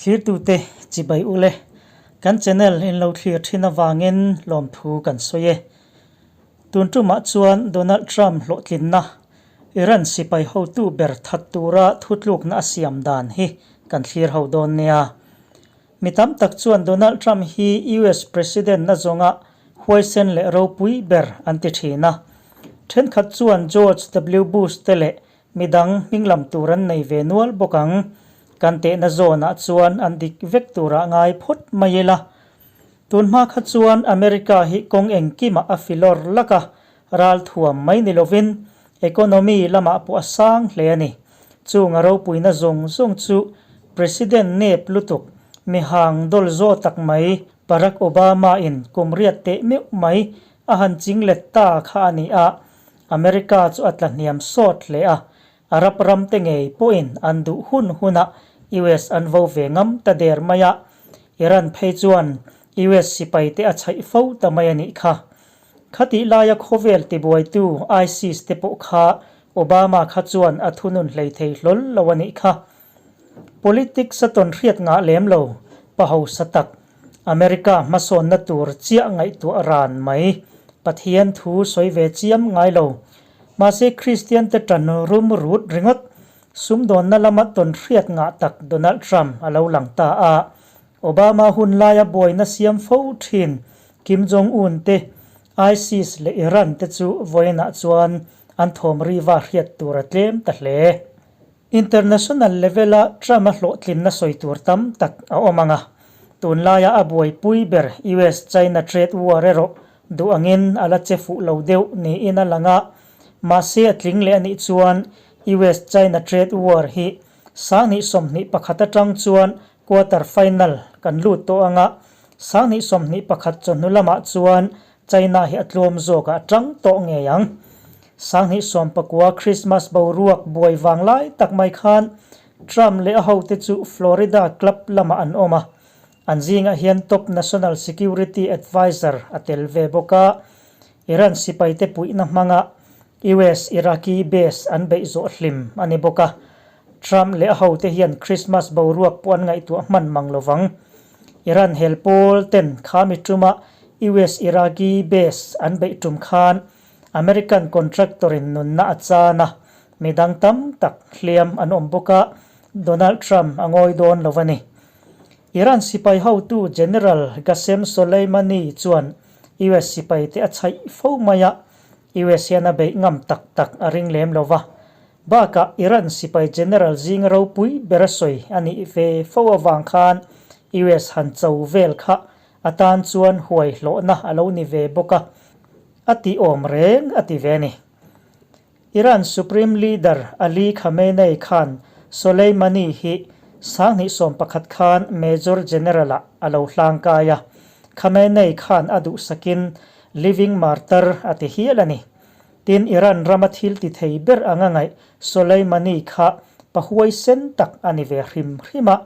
Thlirtute chibai ule, kan channel in lo thlir thin avangin lawmthu kan sawi e. Tun tumah chuan Donald Trump hlawhtlinna, Iran sipai hotu ber that tura thutlukna a siam dan hi kan thlir ho dawn nia. Mi tam tak chuan Donald Trump hi US President na zawnga huaisen leh ropui ber an ti thin a. Thenkhat chuan George W Bush te leh midang hming lam tur an nei ve nual bawk ang. Kan tehna zawnah chuan an dik vek turah ngai phawt mai ila. Tunhma kha chuan America hi kawng engkimah a filawr lak a, ral thuam mai ni lovin economy lamah pawh a sang hle a ni. Chung a ropuina zawng zawng chu President nep lutuk, mihang dawl zaw tak mai Barack Obama in kum riat teh meuh mai a han ching let ta kha a ni a, America chu a tla hniam sawt hle a, Arab ram te ngei pawhin an duh hun hunah US an vo ve ngam ta der mai a, Iran phei chuan US sipai te a chhaih fo ta mai a nih kha. Khatih laia khawvel tibuaitu ISIS te pawh kha Obama kha chuan a thunun hlei thei hlawl lo a nih kha. Politics a tawn hriat ngah lem lo, pa hausa tak, America hmasawnna tur chiah ngaihtuah ran mai, Pathian thu sawi ve chiam ngai lo. Mahse Kristian te tan rum rut ringawt, sumdawnna lama tawn hriat ngah tak Donald Trump a lo lang ta a. Obama hun laia buaina siam fo thin Kim Jong Un te, ISIS leh Iran te chu vawiinah chuan an thawm riva hriat tur a tlem ta hle. International level-a Trump-a hlawhtlinna sawi tur tam tak a awm ang a, tunlaia a buaipui ber US-China trade war erawh duh angin a la che fuh lo deuh niin a lang a, mahse a tling leh a nih chuan US-China trade war hi 2021 atang chuan quarter final kan lut tawh ang a, 2021 chawhnu lamah chuan China hi a tlawm zawkah a tang tawh ngei ang. 2019 Christmas boruak buai vang lai tak mai khan Trump leh a hote chu Florida club lamah an awm a. An zingah hian top National Security Adviser a tel ve bawk a. Iran sipaite puihna hmanga US Iraqi base an beih zawh hlim a ni bawk a. Trump leh a hote hian Christmas boruak pawh an ngaihtuah hman mang lovang. Iran hel pawl ten khami tuma US Iraqi base an beih tum khan American contractor in nunna a chan a, midang tam tak hliam an awm bawk a, Donald Trump a ngawi dawn lo a ni. Iran sipai hotu General Qasem Soleimani chuan US sipai te a chhaih fo mai a, US hian a beih ngam tak tak a ring lem lo va. Bakah Iran sipai general zinga ropui ber a sawi a nih ve fo avang khan US han cho vel kha a tan chuan huai hlawhna a lo ni ve bawk a, a ti awm reng a ti ve a ni. Iran Supreme Leader Ali Khamenei khan Soleimani hi 2011 khan Major General-ah a lo hlangkai a, Khamenei khan a duhsakin Living Martyr a ti hial a ni. Tin, Iran rama thil ti thei ber anga ngaih Soleimani kha pa huaisen tak a ni ve hrim hrim a,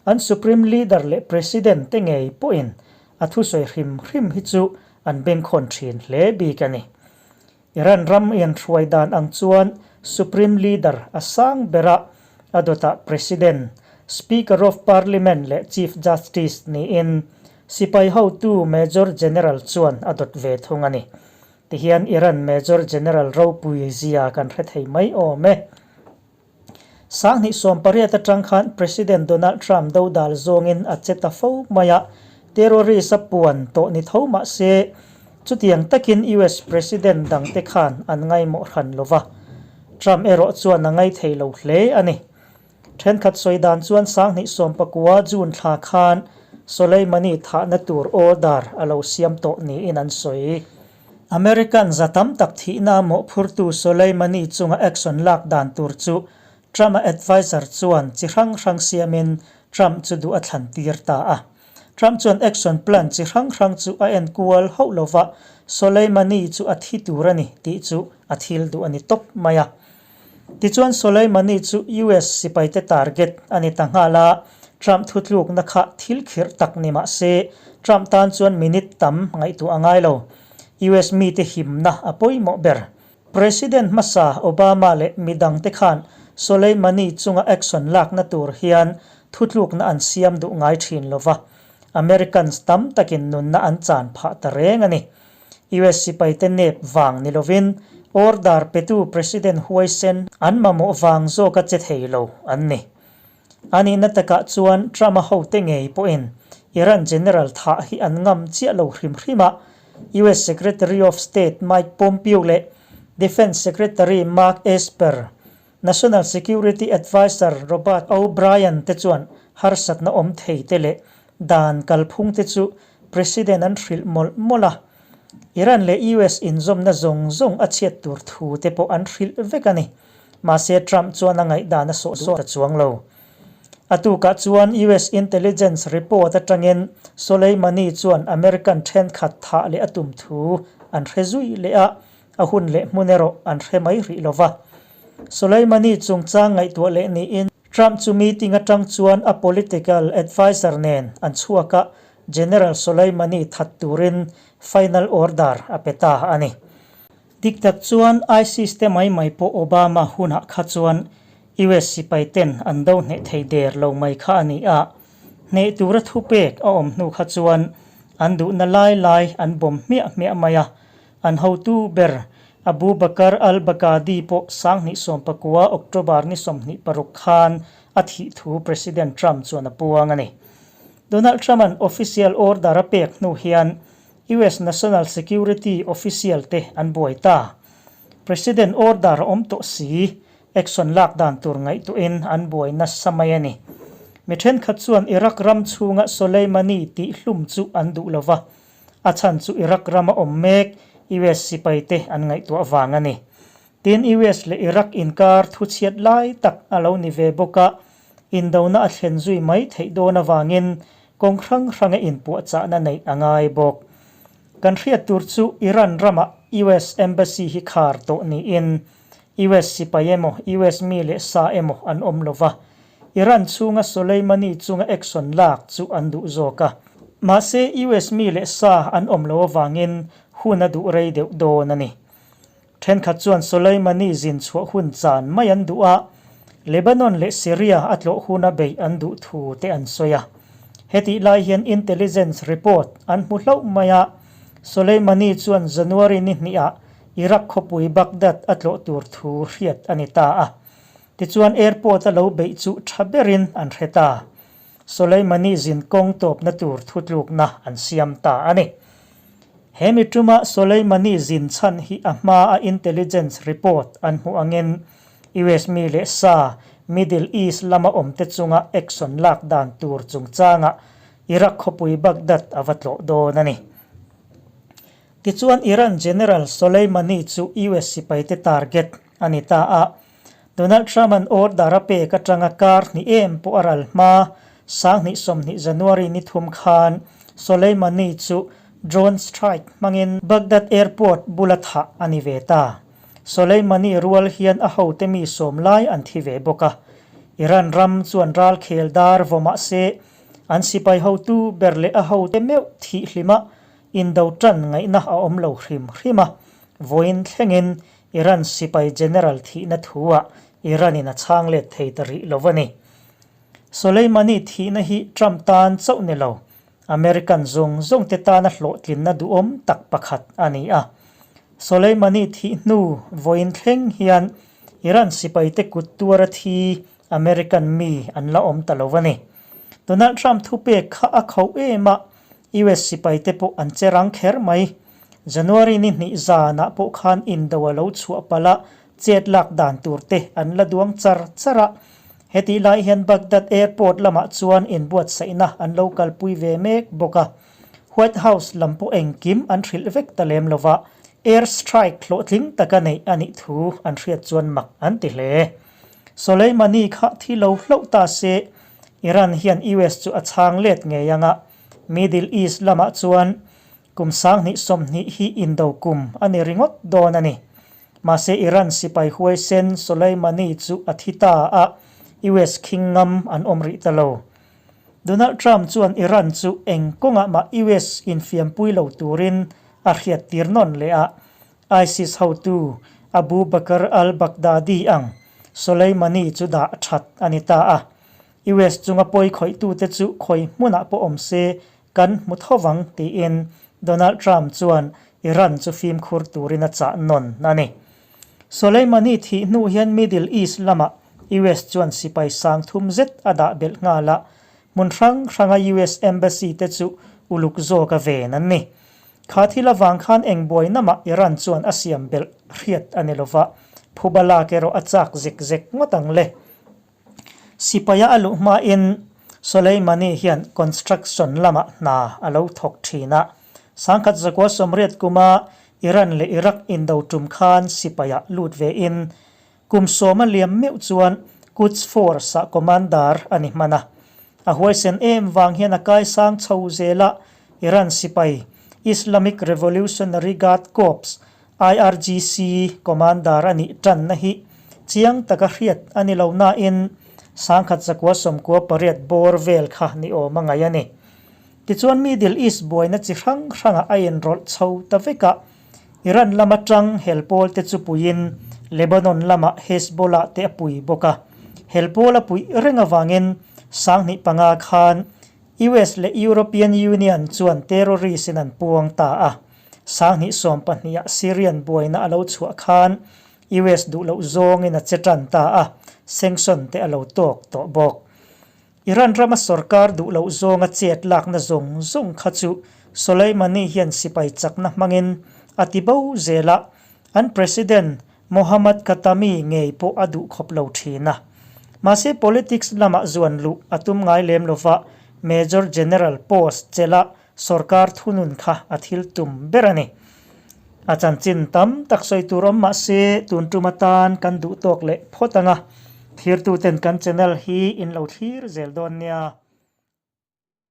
an Supreme Leader leh President te ngei pawhin a thusawi hrim hrim hi chu an bengkhawn thin hle bik a ni. Iran ram inhruai dan ang chuan Supreme Leader a sang ber a, a dawtah President, Speaker of Parliament leh Chief Justice niin sipai hotu Major General chuan a dawt ve thung a ni. Tihian Iran Major General ropui zia kan hre thei mai awm e. 2018 atang khan President Donald Trump dodal zawngin a che ta fo mai a, terrorist a puan tawh ni tho mah se, chutiang takin US President dangte khan an ngaimawh hran lo va. Trump erawh chuan a ngaithei lo hle a ni. Thenkhat sawi dan chuan 2019 June thla khan Soleimani thahna tur order a lo siam tawh niin an sawi. American za tam tak thihna mawhphurtu Soleimani chunga action lak dan tur chu Trump-a adviser chuan chi hrang hrang siamin Trump chu duh a thlan tir ta a. Trump chuan action plan chi hrang hrang chu a en kual hauh lova, Soleimani chu a thi tur a ni tih chu a thil duh a ni tawp mai a. Tichuan Soleimani chu US sipaite target a ni ta nghal a, Trump thutlukna kha thil khirh tak ni mah se, Trump tan chuan minute tam ngaihtuah a ngai lo. US mite himna a pawimawh ber. President hmasa Obama leh midangte khan Soleimani chunga action lakna tur hian thutlukna an siam duh ngai thin lo va, Americans tam takin nunna an chan phah ta reng a ni. US sipaite nep vang ni lovin order petu President huaisen an mamawh vang zawka che thei lo an ni. A nihna takah chuan Trump-a hote ngei pawhin Iran general thah hi an ngam chiah lo hrim hrim a, US Secretary of State Mike Pompeo leh Defence Secretary Mark Esper, National Security Adviser Robert O'Brien te chuan harsatna awm thei te leh dan kalphung te chu President an hrilh mawlh mawlh a. Iran leh US inzawmna zawng zawng a chhiat tur thu te pawh an hrilh vek a ni. Mahse Trump chuan a ngaihdan a sawh duh ta chuang lo. A tukah chuan US intelligence report atangin Soleimani chuan American thenkhat thah leh a tum thu an hre zui leh a, a hun leh hmun erawh an hre mai rih lo va. Soleimani chungchang ngaihtuah leh niin Trump chu meeting atang chuan a political adviser nen an chhuak a, General Soleimani that turin final order a pe ta a ni. Dik tak chuan ISIS te mai mai pawh Obama hunah kha chuan US sipai ten an do hneh thei der lo mai kha a ni a, hneh tura thupek a awm hnu kha chuan an duhna lai lai an bawm hmiah hmiah mai a, an hotu ber Abu Bakr al-Baghdadi pawh 2019 October ni 26 khan a thih thu President Trump chuan a puang a ni. Donald Trump-a'n official order a pek hnu hian US National Security official te an buai ta. President order a awm tawh si, action lak dan tur ngaihtuahin an buai nasa mai a ni. Mi thenkhat chuan Iraq ram chhunga Soleimani tih hlum chu an duh lo va, a chhan chu Iraq rama awm mek US sipai te an ngaihtuah vang a ni. Tin, US leh Iraq inkar thuchhiat lai tak a lo ni ve bawk a, indona a thlen zui mai theih dawn avangin kawng hrang hranga inpuahchahna neih a ngai bawk. Kan hriat tur chu Iran ramah US Embassy hi khar tawh niin US sipai emaw US mi leh sa emaw an awm lo va, Iran chhunga Soleimani chunga action lak chu an duh zawk a. Mahse US mi leh sa an awm lo avangin hun a duh rei deuh dawn a ni. Thenkhat chuan Soleimani zin chhuah hun chan mai an duh a, Lebanon leh Syria a tlawh huna beih an duh thu te an sawi a. Hetih lai hian intelligence report an hmu hlauh mai a, Soleimani chuan January ni hnihah Iraq khawpui Baghdad a tlawh tur thu hriat a ni ta a. Tichuan airport a lo beih chu tha berin an hre ta. Soleimani zin kawng tawpna tur thutlukna an siam ta a ni. He mi tuma Soleimani zin chhan hi a hmaa intelligence report an hmuh angin US mi leh sa Middle East lama awmte chunga action lak dan tur chungchangah Iraq khawpui Baghdad a va tlawh dawn a ni. Tichuan Iran General Soleimani chu US sipaite target a ni ta a. Donald Trump-a'n order a pek atanga kar hnih em pawh a ral hma, 2020 January ni thum khan Soleimani chu drone strike hmangin Baghdad airport bula thah a ni ve ta. Soleimani rual hian a hote mi sawm lai an thi ve bawk a. Iran ram chuan ralkhel dar vaw mah se, an sipai hotu ber leh a hote meuh thih hlima indo tan ngaihna a awm lo hrim hrim a, vawiin thlengin Iran sipai general thihna thu-ah Iran-in a chhang let thei ta rih lo a ni. Soleimani thihna hi Trump tan chauh ni lo, American zawng zawngte tana hlawhtlinna duhawm tak pakhat a ni a. Soleimani thih hnu vawiin thleng hian Iran sipaite kut tuara thi American mi an la awm ta lo a ni. Donald Trump thupek kha a khauh em a, US sipaite pawh an che rang kher mai. January ni hnih zanah pawh khan indo a lo chhuah palh a, chet lak dan tur te an la duang char char a. Hetih lai hian Baghdad airport lamah chuan inbuatsaihna an lo kalpui ve mek bawk a. White House lam pawh engkim an hrilh vek ta lem lova, air strike hlawhtling taka neih a nih thu an hriat chuan mak an ti hle. Soleimani kha thi lo hlauh ta se, Iran hian US chu a chhang let ngei ang a, Middle East lamah chuan kum 2020 hi indo kum a ni ringawt dawn a ni. Mahse Iran sipai huaisen Soleimani chu a thi ta a, US khing ngam an awm rih ta lo. Donald Trump chuan Iran chu eng kawngah mah US infiampui lo turin a hriattir nawn leh a, ISIS hotu Abu Bakr al-Baghdadi ang Soleimani chu dah that a ni ta a. US chunga pawi khawihtute chu khawi hmunah pawh awm se kan hmu tho vang, tiin Donald Trump chuan Iran chu fimkhur turin a chah nawn a ni. Soleimani thih hnu hian Middle East lamah US chuan sipai sang thum zet a dah belh nghal a, hmun hrang hranga US Embassy te chu uluk zawk a ven an ni. Kha thil avang khan eng buaina mah Iran chuan a siam belh hriat a ni lova, phuba lak erawh a chak zek zek ngawt ang le. Sipaia a luh hmain Soleimani hian construction lamah hna a lo thawk thin a. Sangkhat zakua 80 kuma Iran leh Iraq indo tum khan sipaia lut vein kum sawma liam meuh chuan Quds Force-ah commander a ni hman a. A huaisen em vang hian a kaisang chho zel a, Iran sipai Islamic Revolutionary Guard Corps IRGC Commander a nih tanna hi chiang taka hriat a ni lo nain 1000 198 bawr vel kha ni awm a ngaih a ni. Tichuan Middle East buaina chi hrang hrangah a inrawlh chho ta vek a, Iran lama tang hel pawl te chu puiin Lebanon lamah Hezbollah te a pui bawk a. Hel pawl a puih reng avangin 2005 khan US leh European Union chuan terrorist in an puang ta a. 2012 ah Syrian buaina a lo chhuah khan US duh loh zawngin a che tan ta a, sanction te a lo tawk tawh bawk. Iran rama sorkar duh loh zawnga chet lakna zawng zawng kha chu Soleimani hian sipai chakna hmangin a ti bo zel a, an President Mohammad Khatami ngei pawh a duh khawp lo thin a. Mahse politics lamah zuan luh a tum ngai lem lova Major General post chelh a Sorkar thunun kha a thil tum ber a ni. A chanchin tam tak sawi tur awm mah se tun tum atan kan duh tawk leh phawt ang a, thirtuten kan channel hi in lo thlir zel dawn nia.